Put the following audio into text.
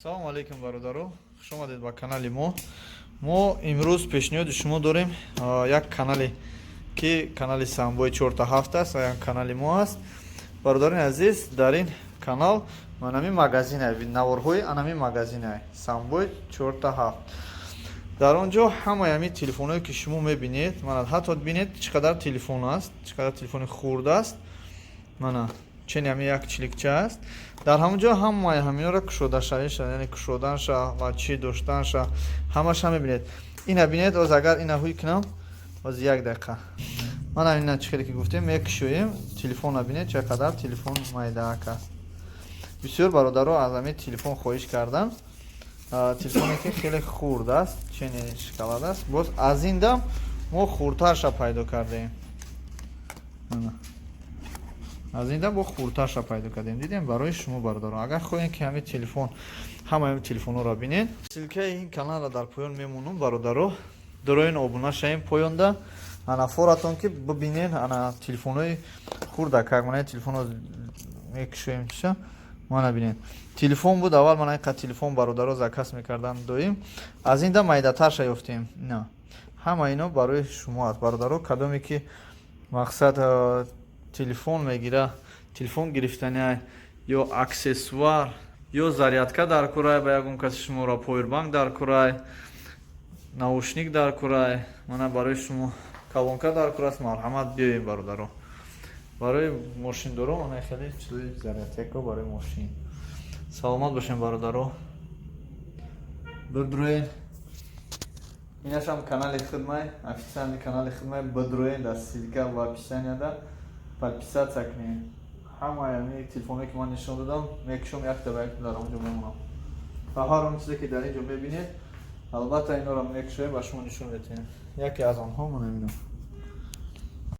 Салому алейкум, бародаро, хушомадед ба канали мо. Мо имрӯз пешниҳоди шумо дорем як канале, ки канали Самбои 47 аст ва як канали мо аст. Бародарони азиз, дар ин канал анами магазина, наворҳои анами магазина Самбои 47. Дар он ҷо ҳамаи ҳамин телефонҳое, ки шумо мебинед, мана, ҳатто бинед, чӣ қадар телефон аст, чӣ қадар телефони хурд аст, мана, чени ҳами як чиликча аст. Дар ҳамон ҷо ҳамаи ҳаминро кушодашавиша, яъне кушоданша ва чӣ доштанша, ҳамаша мебинед. Ина бинед, оз агар ина ҳуй кунам, оз як дақиқа, мана, ина, чӣ хеле ки гуфтем, мекушоем. Телефона бинед, чӣ қадар телефон майдаак аст. Бисёр бародаро аз ҳамин телефон хоҳиш карданд, телефоне, ки хеле хурд аст, чени шоколад аст. Боз аз ин дам мо хурдтарша пайдо кардаем. Аз ин дам бо хурдтарша пайдо кардем, дидем, барои шумо, бародарон. Агар хоҳем, ки ҳамин телефон, ҳамаи ҳамин телефонҳоро бинед, ссылкаи ин каналро дар поён мемонам. Бародаро, дуроин обуна шавем поёнда, ана форатон, ки бибинен, ана телефонҳои хурдакак. Мана, телефонро мекушоем чиша, мана, бинед, телефон буд аввал, мана, инқадр телефон бародаро заказ мекарданд доим. Аз ин дам майдатарша ёфтем. На, ҳама ино барои шумо аст, бародаро. Кадоме ки мақсад телефон мегира, телефон гирифтани ё аксессуар, ё зарядка дар курай, ба ягон каси шуморо повербанк дар курай, наушник дар курай, мана, барои шумо колонка дар кур аст, марҳамат, биёем, бародаро. Барои мошиндоро, мана, хеле чизои зарядка барои мошин. Саломат бошем, бародаро, бидроен. Инашам канали хидмай, официальный канали хидмай. Бидроен, дар ссылка в описанияда подписаться кунед. Ҳамаи ҳамин телефоне, ки ман нишон додам, мекушом, якта ба якта дар он ҷо мемонам ва ҳар он чизе, ки дар ин ҷо мебинед, албатта, инҳоро мекушоем, ба шумо нишон медиҳем. Яке аз онҳо ман ҳамино.